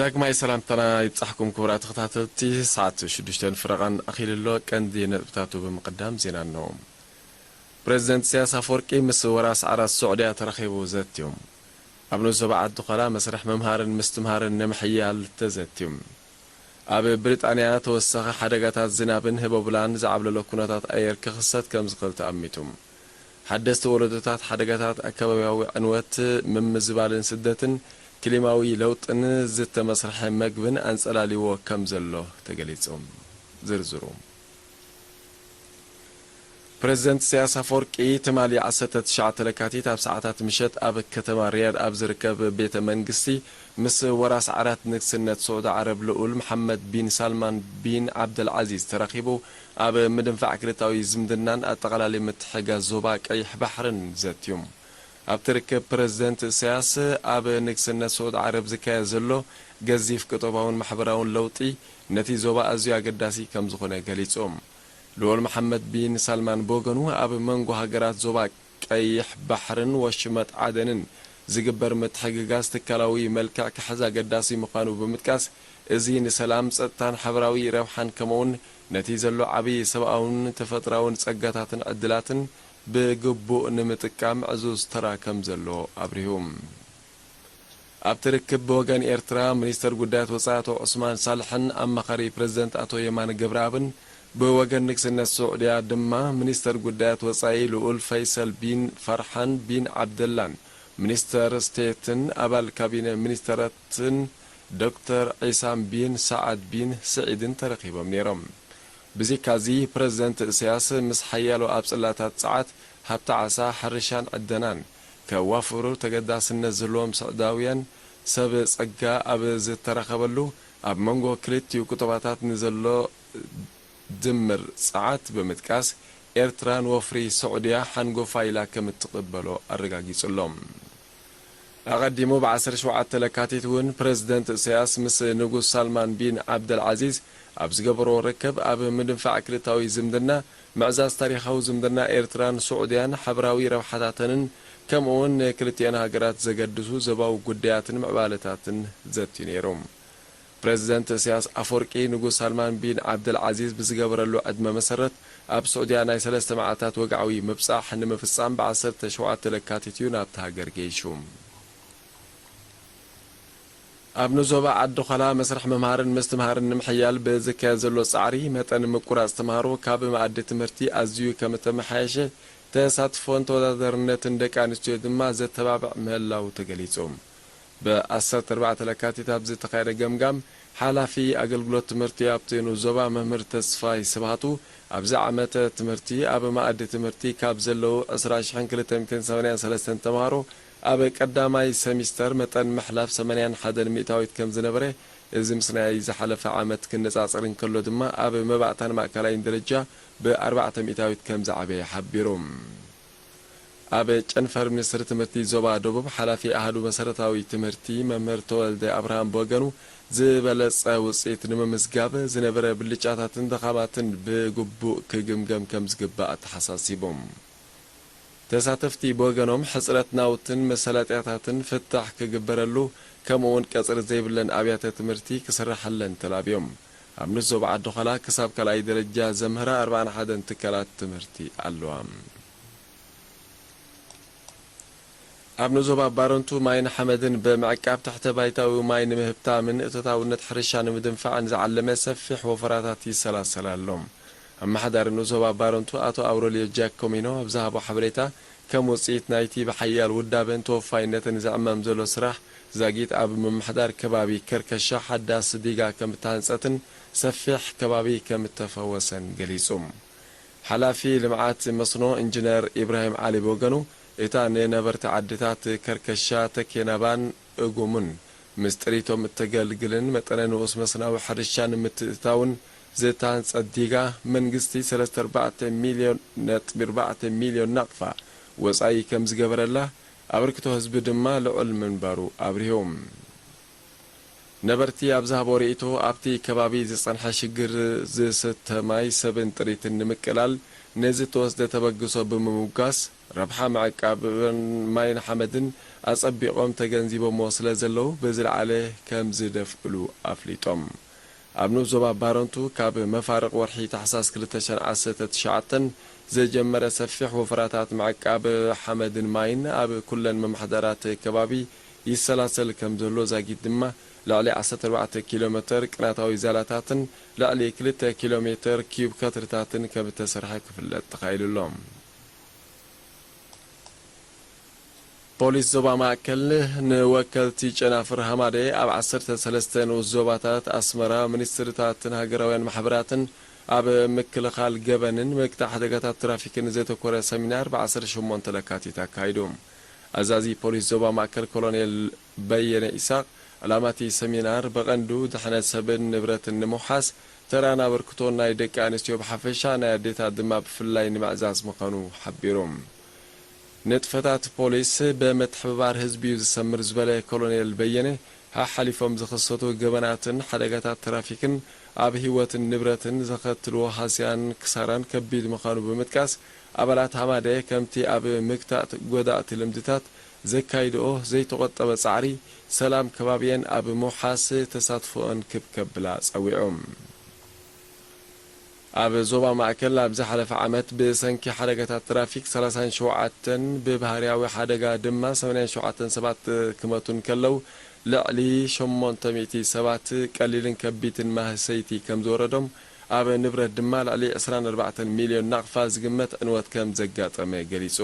ዳግማይ ሰላምታና ይብጻሕኩም ክቡራት ተኸታተልቲ፣ ሰዓት ሽዱሽተ ፈረቓን ኣኺሉ ኣሎ። ቀንዲ ነጥብታቱ ብምቕዳም ዜና እንሆ። ፕረዚደንት ኢሳያስ ኣፈወርቂ ምስ ወራስ ዓራት ስዑድያ ተራኺቡ ዘትዩ። ኣብ ንኡስ ዞባ ዓዲ ኾላ መስርሕ ምምሃርን ምስትምሃርን ንምሕያል ተዘትዩ። ኣብ ብሪጣንያ ተወሳኺ ሓደጋታት ዝናብን ህቦብላን ዝዓብለሎ ኩነታት ኣየር ክኽሰት ከም ዝኽእል ተኣሚቱ። ሓደስቲ ወለዶታት ሓደጋታት ኣከባብያዊ ዕንወት፣ ምምዝባልን ስደትን፣ ክሊማዊ ለውጥን ዝተመስርሐ መግብን ኣንጸላልይዎ ከም ዘሎ ተገሊጹ። ዝርዝሩ። ፕረዚደንት ኢሳያስ ኣፈወርቂ ትማሊ ዓሰርተ ትሽዓተ ለካቲት ኣብ ሰዓታት ምሸት ኣብ ከተማ ሪያድ ኣብ ዝርከብ ቤተ መንግስቲ ምስ ወራስ ዓራት ንግስነት ስዑዲ ዓረብ ልኡል መሓመድ ቢን ሳልማን ቢን ዓብደልዓዚዝ ተራኺቡ ኣብ ምድንፋዕ ክልታዊ ዝምድናን ኣጠቓላሊ ምትሕግጋዝ ዞባ ቀይሕ ባሕርን ዘትዩ። ኣብቲ ርክብ ፕረዚደንት ኢሳያስ ኣብ ንግስነት ስዑዲ ዓረብ ዝካየድ ዘሎ ገዚፍ ቁጠባውን ማሕበራውን ለውጢ ነቲ ዞባ ኣዝዩ ኣገዳሲ ከም ዝኾነ ገሊጹ። ልኡል መሓመድ ቢን ሳልማን ብወገኑ ኣብ መንጎ ሃገራት ዞባ ቀይሕ ባሕርን ወሽመጥ ዓደንን ዝግበር ምትሕግጋዝ ትካላዊ መልክዕ ክሕዝ ኣገዳሲ ምዃኑ ብምጥቃስ፣ እዚ ንሰላም፣ ጸጥታን ሓበራዊ ረብሓን ከምኡውን ነቲ ዘሎ ዓቢ ሰብኣውን ተፈጥራውን ጸጋታትን ዕድላትን ብግቡእ ንምጥቃም ዕዙዝ ተራ ከም ዘለዎ ኣብሪሁ። ኣብቲ ርክብ ብወገን ኤርትራ ሚኒስተር ጉዳያት ወጻኢ ኣቶ ዑስማን ሳልሕን ኣማኻሪ ፕረዚደንት ኣቶ የማነ ገብረኣብን፣ ብወገን ንግስነት ስዑድያ ድማ ሚኒስተር ጉዳያት ወጻኢ ልኡል ፈይሰል ቢን ፈርሓን ቢን ዓብደላን ሚኒስተር ስቴትን ኣባል ካቢነ ሚኒስተራትን ዶክተር ዒሳም ቢን ሰዓድ ቢን ስዒድን ተረኺቦም ነይሮም። ብዘይካዚ፣ ፕረዚደንት ኢሳያስ ምስ ሓያሎ ኣብ ጽላታት ጸዓት፣ ሃብቲ ዓሳ፣ ሕርሻን ዕደናን ከዋፍሩ ተገዳስነት ዘለዎም ስዑዳውያን ሰብ ጸጋ ኣብ ዝተራኸበሉ፣ ኣብ መንጎ ክልቲኡ ቁጠባታት ንዘሎ ድምር ጸዓት ብምጥቃስ፣ ኤርትራ ንወፍሪ ስዑድያ ሓንጎፋ ኢላ ከም እትቕበሎ ኣረጋጊጹ ኣሎ። ኣቐዲሙ ብ ዓሰርተ ሸውዓተ ለካቲት እውን ፕረዚደንት ኢሳያስ ምስ ንጉስ ሳልማን ቢን ዓብደልዓዚዝ ኣብ ዝገበሮ ርክብ፣ ኣብ ምድንፋዕ ክልታዊ ዝምድና፣ ምዕዛዝ ታሪኻዊ ዝምድና ኤርትራን ስዑድያን፣ ሓበራዊ ረብሓታተንን ከምኡውን ንክልቲኤን ሃገራት ዘገድሱ ዞባዊ ጉዳያትን ምዕባለታትን ዘትዩ ነይሩ። ፕረዚደንት ኢሳያስ ኣፈወርቂ፣ ንጉስ ሳልማን ቢን ዓብደልዓዚዝ ብዝገበረሉ ዕድመ መሰረት፣ ኣብ ስዑድያ ናይ ሰለስተ መዓልታት ወግዓዊ ምብጻሕ ንምፍጻም ብ ዓሰርተ ሸውዓተ ለካቲት እዩ ናብታ ሃገር ገይሹ። ኣብ ንዞባ ዓዲ ዃላ መስርሕ ምምሃርን ምስትምሃርን ንምሕያል ብዝካየድ ዘሎ ጻዕሪ፣ መጠን ምቁራጽ ተምሃሮ ካብ መኣዲ ትምህርቲ ኣዝዩ ከም እተመሓየሸ፣ ተሳትፎን ተወዳዳርነትን ደቂ ኣንስትዮ ድማ ዘተባብዕ ምህላው ተገሊጹ። ብ ዓሰርተ ኣርባዕተ ለካቲት ኣብ ዝተኻየደ ገምጋም፣ ሓላፊ ኣገልግሎት ትምህርቲ ኣብቲ ንኡስ ዞባ መምህር ተስፋይ ስብሃቱ፣ ኣብዚ ዓመተ ትምህርቲ ኣብ መኣዲ ትምህርቲ ካብ ዘለዉ ዕስራ ሽሕን ክልተ ሚእትን ሰማንያን ሰለስተን ተምሃሮ ኣብ ቀዳማይ ሰሚስተር መጠን ምሕላፍ ሰማንያን ሓደን ሚእታዊት ከም ዝነበረ፣ እዚ ምስ ናይ ዝሓለፈ ዓመት ክነጻጸር እንከሎ ድማ ኣብ መባእታን ማእከላይን ደረጃ ብ ኣርባዕተ ሚእታዊት ከም ዝዓበየ ሓቢሩ። ኣብ ጨንፈር ሚኒስትሪ ትምህርቲ ዞባ ደቡብ ሓላፊ ኣሃዱ መሰረታዊ ትምህርቲ መምህር ተወልደ ኣብርሃም ብወገኑ፣ ዝበለጸ ውጽኢት ንምምዝጋብ ዝነበረ ብልጫታትን ድኻማትን ብግቡእ ክግምገም ከም ዝግባእ ኣተሓሳሲቡ። ተሳተፍቲ ብወገኖም፣ ሕጽረት ናውትን መሳለጥያታትን ፍታሕ ክግበረሉ፣ ከምኡውን ቀጽሪ ዘይብለን ኣብያተ ትምህርቲ ክስርሓለን ተላብዮም። ኣብ ንኡስ ዞባ ዓዲ ዃላ ክሳብ ካልኣይ ደረጃ ዘምህራ ኣርባዓን ሓደን ትካላት ትምህርቲ ኣለዋ። ኣብ ንኡስ ዞባ ባረንቱ ማይን ሓመድን ብምዕቃብ፣ ትሕተ ባይታዊ ማይ ንምህብታምን እቶታውነት ሕርሻ ንምድንፋዕን ዝዓለመ ሰፊሕ ወፈራታት ይሰላሰል ኣሎ። ኣመሓዳሪ ንኡስ ዞባ ባረንቱ ኣቶ ኣውረልዮ ጃኮሚኖ ኣብ ዝሃቦ ሓበሬታ፣ ከም ውጽኢት ናይቲ ብሓያል ውዳበን ተወፋይነትን ዝዕመም ዘሎ ስራሕ፣ ዛጊት ኣብ ምምሕዳር ከባቢ ከርከሻ ሓዳስ ዲጋ ከም እተሃንጸትን ሰፊሕ ከባቢ ከም እተፈወሰን ገሊጹ። ሓላፊ ልምዓት መስኖ ኢንጂነር ኢብራሂም ዓሊ ብወገኑ፣ እታ ንነበርቲ ዓድታት ከርከሻ፣ ተኬናባን እጉሙን ምስ ጥሪቶም እተገልግልን መጠነ ንኡስ መስናዊ ሕርሻ ንምትእትታውን ዝተሃንጸት ዲጋ፣ መንግስቲ ሰለስተ ኣርባዕተ ሚልዮን ነጥቢ ኣርባዕተ ሚልዮን ናቕፋ ወጻኢ ከም ዝገበረላ፣ ኣበርክቶ ህዝቢ ድማ ልዑል ምንባሩ ኣብሪሁ። ነበርቲ ኣብ ዝሃቦ ርእይቶ፣ ኣብቲ ከባቢ ዝጸንሐ ሽግር ዝስተ ማይ፣ ሰብን ጥሪትን ንምቅላል ንዝተወስደ ተበግሶ ብምምጓስ፣ ረብሓ ምዕቃብ ማይን ሓመድን ኣጸቢቖም ተገንዚቦምዎ ስለ ዘለዉ፣ ብዝለዓለ ከም ዝደፍእሉ ኣፍሊጦም። ኣብ ንኡስ ዞባ ባረንቱ፣ ካብ መፋርቕ ወርሒ ታሕሳስ ክልተ ሽሕን ዓሰርተ ትሽዓተን ዝጀመረ ሰፊሕ ወፈራታት ምዕቃብ ሓመድን ማይን ኣብ ኩለን መማሕደራት ከባቢ ይሰላሰል ከም ዘሎ ዛጊት ድማ፣ ልዕሊ ዓሰርተ ኣርባዕተ ኪሎ ሜተር ቅናታዊ ዛላታትን ልዕሊ ክልተ ኪሎ ሜተር ኪዩብ ከትርታትን ከም እተሰርሐ ክፍለጥ ተኻኢሉ ኣሎ። ፖሊስ ዞባ ማእከል ንወከልቲ ጨናፍር ሃማደ ኣብ ዓሰርተ ሰለስተ ንኡስ ዞባታት ኣስመራ፣ ሚኒስትሪታትን ሃገራውያን ማሕበራትን ኣብ ምክልኻል ገበንን ምግታእ ሓደጋታት ትራፊክን ዘተኮረ ሰሚናር ብ ዓሰርተ ሸሞንተ ለካቲት ኣካይዱ። ኣዛዚ ፖሊስ ዞባ ማእከል ኮሎኔል በየነ ኢሳቕ፣ ዕላማ እቲ ሰሚናር ብቐንዱ ድሕነት ሰብን ንብረትን ንምውሓስ፣ ተራን ኣበርክቶን ናይ ደቂ ኣንስትዮ ብሓፈሻ፣ ናይ ኣዴታት ድማ ብፍላይ ንምዕዛዝ ምዃኑ ሓቢሩ። ንጥፈታት ፖሊስ ብምትሕብባር ህዝቢ እዩ ዝሰምር ዝበለ ኮሎኔል በየነ፣ ሓሓሊፎም ዝኽሰቱ ገበናትን ሓደጋታት ትራፊክን ኣብ ህይወትን ንብረትን ዘኸትልዎ ሃስያን ክሳራን ከቢድ ምዃኑ ብምጥቃስ፣ ኣባላት ሃማደ ከምቲ ኣብ ምግታእ ጎዳእቲ ልምድታት ዘካይድኦ ዘይተቖጠበ ጻዕሪ፣ ሰላም ከባቢየን ኣብ ምውሓስ ተሳትፎኦን ክብ ከብላ ጸዊዑ። ኣብ ዞባ ማእከል ኣብ ዝሓለፈ ዓመት ብሰንኪ ሓደጋታት ትራፊክ ሰላሳን ሸውዓተን፣ ብባህርያዊ ሓደጋ ድማ ሰማንያን ሸውዓተን ሰባት ክመቱ እንከለዉ፣ ልዕሊ ሸሞንተ ሚእቲ ሰባት ቀሊልን ከቢድን ማህሰይቲ ከም ዝወረዶም፣ ኣብ ንብረት ድማ ልዕሊ ዕስራን ኣርባዕተን ሚልዮን ናቕፋ ዝግመት ዕንወት ከም ዘጋጠመ ገሊጹ።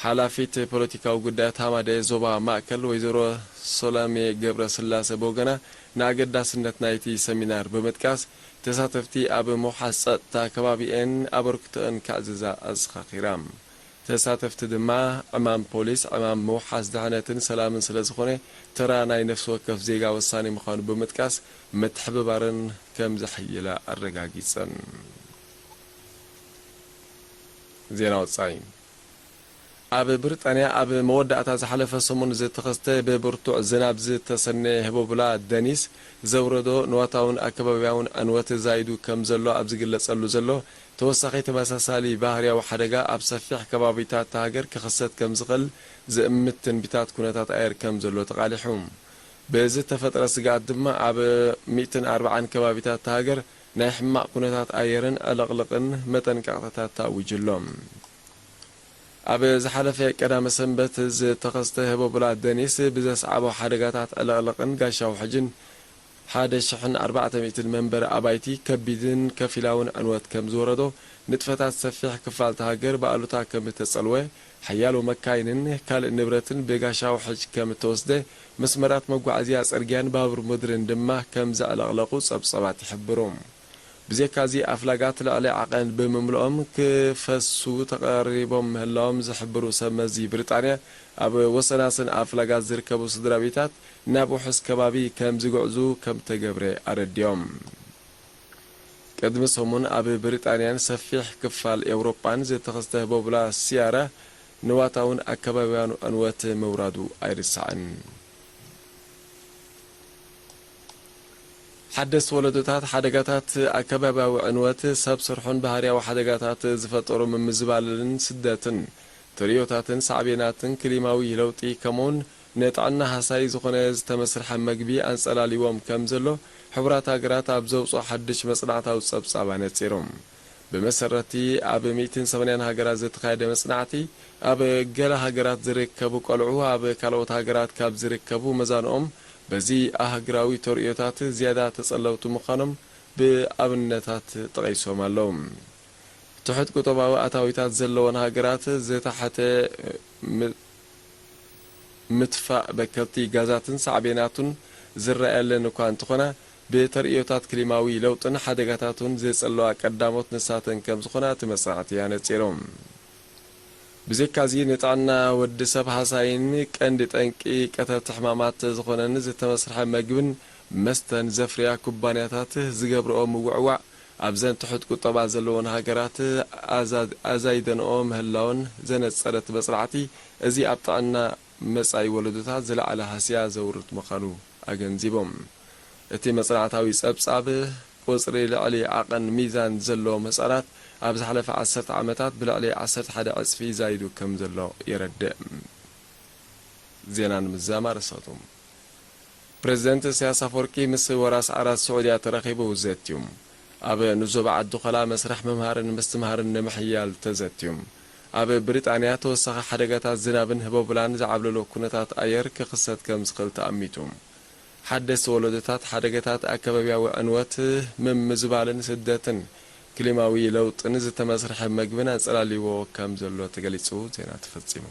ሓላፊት ፖለቲካዊ ጉዳያት ሃማደ ዞባ ማእከል ወይዘሮ ሰሎሜ ገብረስላሰ ብወገና፣ ንኣገዳስነት ናይቲ ሰሚናር ብምጥቃስ፣ ተሳተፍቲ ኣብ ምውሓስ ጸጥታ ከባቢኤን ኣበርክቶአን ከዕዝዛ ኣዘኻኺራ። ተሳተፍቲ ድማ፣ ዕማም ፖሊስ፣ ዕማም ምውሓስ ድሕነትን ሰላምን ስለ ዝኾነ፣ ተራ ናይ ነፍሲ ወከፍ ዜጋ ወሳኒ ምዃኑ ብምጥቃስ፣ ምትሕብባረን ከም ዘሐይላ ኣረጋጊጸን። ዜና ወጻኢ። ኣብ ብሪጣንያ ኣብ መወዳእታ ዝሓለፈ ሰሙን ዝተኸስተ ብብርቱዕ ዝናብ ዝተሰነየ ህቦብላ ደኒስ ዘውረዶ ንዋታውን ኣከባቢያውን ዕንወት ዛይዱ ከም ዘሎ ኣብ ዝግለጸሉ ዘሎ፣ ተወሳኺ ተመሳሳሊ ባህርያዊ ሓደጋ ኣብ ሰፊሕ ከባቢታት እታ ሃገር ክኽሰት ከም ዝኽእል ዝእምት ትንቢታት ኩነታት ኣየር ከም ዘሎ ተቓሊሑ። ብዝተፈጥረ ስግኣት ድማ ኣብ ሚእትን ኣርባዓን ከባቢታት እታ ሃገር ናይ ሕማቕ ኩነታት ኣየርን ዕልቕልቕን መጠንቀቕታታት ተኣዊጁ ኣሎ። ኣብ ዝሓለፈ ቀዳመ ሰንበት ዝተኸስተ ህቦብላ ደኒስ ብዘስዓቦ ሓደጋታት ዕልቕልቕን ጋሻ ውሕጅን ሓደ ሽሕን ኣርባዕተ ሚእትን መንበሪ ኣባይቲ ከቢድን ከፊላውን ዕንወት ከም ዝወረዶ፣ ንጥፈታት ሰፊሕ ክፋል እታ ሃገር ብኣሉታ ከም እተጸልወ፣ ሓያሎ መካይንን ካልእ ንብረትን ብጋሻ ውሕጅ ከም እተወስደ፣ መስመራት መጓዓዝያ ጽርግያን ባቡር ምድርን ድማ ከም ዘዕለቕለቑ ጸብጸባት ይሕብሩ። ብዘካዚ፣ ኣፍላጋት ልዕሊ ዓቐን ብምምልኦም ክፈሱ ተቐሪቦም ምህላዎም ዝሕብሩ ሰብ መዚ ብሪጣንያ፣ ኣብ ወሰናስን ኣፍላጋት ዝርከቡ ስድራ ቤታት ናብ ውሑስ ከባቢ ከም ዝግዕዙ ከም ተገብረ ኣረዲኦም። ቅድሚ ሰሙን ኣብ ብሪጣንያን ሰፊሕ ክፋል ኤውሮጳን ዝተኸስተ ህቦብላ ሲያራ ንዋታውን ኣከባቢያውን ዕንወት ምውራዱ ኣይርሳዕን። ሓደስቲ ወለዶታት ሓደጋታት ኣከባቢያዊ ዕንወት፣ ሰብ ስርሑን ባህርያዊ ሓደጋታት ዝፈጠሩ ምምዝባልን ስደትን፣ ተርእዮታትን ሳዕቤናትን ክሊማዊ ለውጢ፣ ከምኡውን ንጥዕና ሃሳዪ ዝኾነ ዝተመስርሐ መግቢ ኣንጸላልይዎም ከም ዘሎ፣ ሕቡራት ሃገራት ኣብ ዘውጽኦ ሓድሽ መጽናዕታዊ ጸብጻብ ኣነጺሩ። ብመሰረቲ ኣብ ሚእትን ሰማንያን ሃገራት ዝተኻየደ መጽናዕቲ፣ ኣብ ገለ ሃገራት ዝርከቡ ቆልዑ ኣብ ካልኦት ሃገራት ካብ ዝርከቡ መዛንኦም በዚ ኣህግራዊ ተርእዮታት ዝያዳ ተጸለውቲ ምዃኖም ብኣብነታት ጠቒሶም ኣለዉ። ትሑት ቁጠባዊ ኣታዊታት ዘለወን ሃገራት ዝተሓተ ም-፣ ምትፋእ በከልቲ ጋዛትን ሳዕቤናቱን ዝረኣየለን እኳ እንተኾና፣ ብተርእዮታት ክሊማዊ ለውጥን ሓደጋታቱን ዝጽለዋ ቀዳሞት ንሳተን ከም ዝኾና እቲ መጽናዕቲ ኣነጺሩ። ብዘይካዚ፣ ንጥዕና ወዲ ሰብ ሃሳይን ቀንዲ ጠንቂ ቀተልቲ ሕማማት ዝኾነን ዝተመስርሐ መግብን መስተን ዘፍርያ ኩባንያታት ዝገብርኦ ምውዕዋዕ፣ ኣብዘን ትሑት ቁጠባ ዘለወን ሃገራት ኣዛ-፣ ኣዛይደንኦ ምህላወን ዘነጸረ እቲ መጽናዕቲ፣ እዚ ኣብ ጥዕና መጻኢ ወለዶታት ዝለዓለ ሃስያ ዘውርድ ምዃኑ ኣገንዚቦም። እቲ መጽናዕታዊ ጸብጻብ፣ ቁጽሪ ልዕሊ ዓቐን ሚዛን ዘለዎም ህጻናት ኣብ ዝሓለፈ ዓሰርተ ዓመታት ብልዕሊ ዓሰርተ ሓደ ዕጽፊ ዛይዱ ከም ዘሎ የረድእ። ዜና ንምዝዛም ኣርእስቱ። ፕሬዝደንት ኢሳያስ ኣፈወርቂ ምስ ወራስ ዓራት ስዑድያ ተራኺቡ ዘትዩ። ኣብ ንዞባ ዓዲ ኾላ መስርሕ ምምሃርን ምስትምሃርን ንምሕያል ተዘትዩ። ኣብ ብሪጣንያ ተወሳኺ ሓደጋታት ዝናብን ህቦብላን ዝዓብለሎ ኩነታት ኣየር ክኽሰት ከም ዝኽእል ተኣሚቱ። ሓደስቲ ወለዶታት ሓደጋታት ኣከባብያዊ ዕንወት፣ ምምዝባልን ስደትን፣ ክሊማዊ ለውጥን ዝተመስርሐ መግብን ኣንጸላልይዎ ከም ዘሎ ተገሊጹ። ዜና ተፈጺሙ።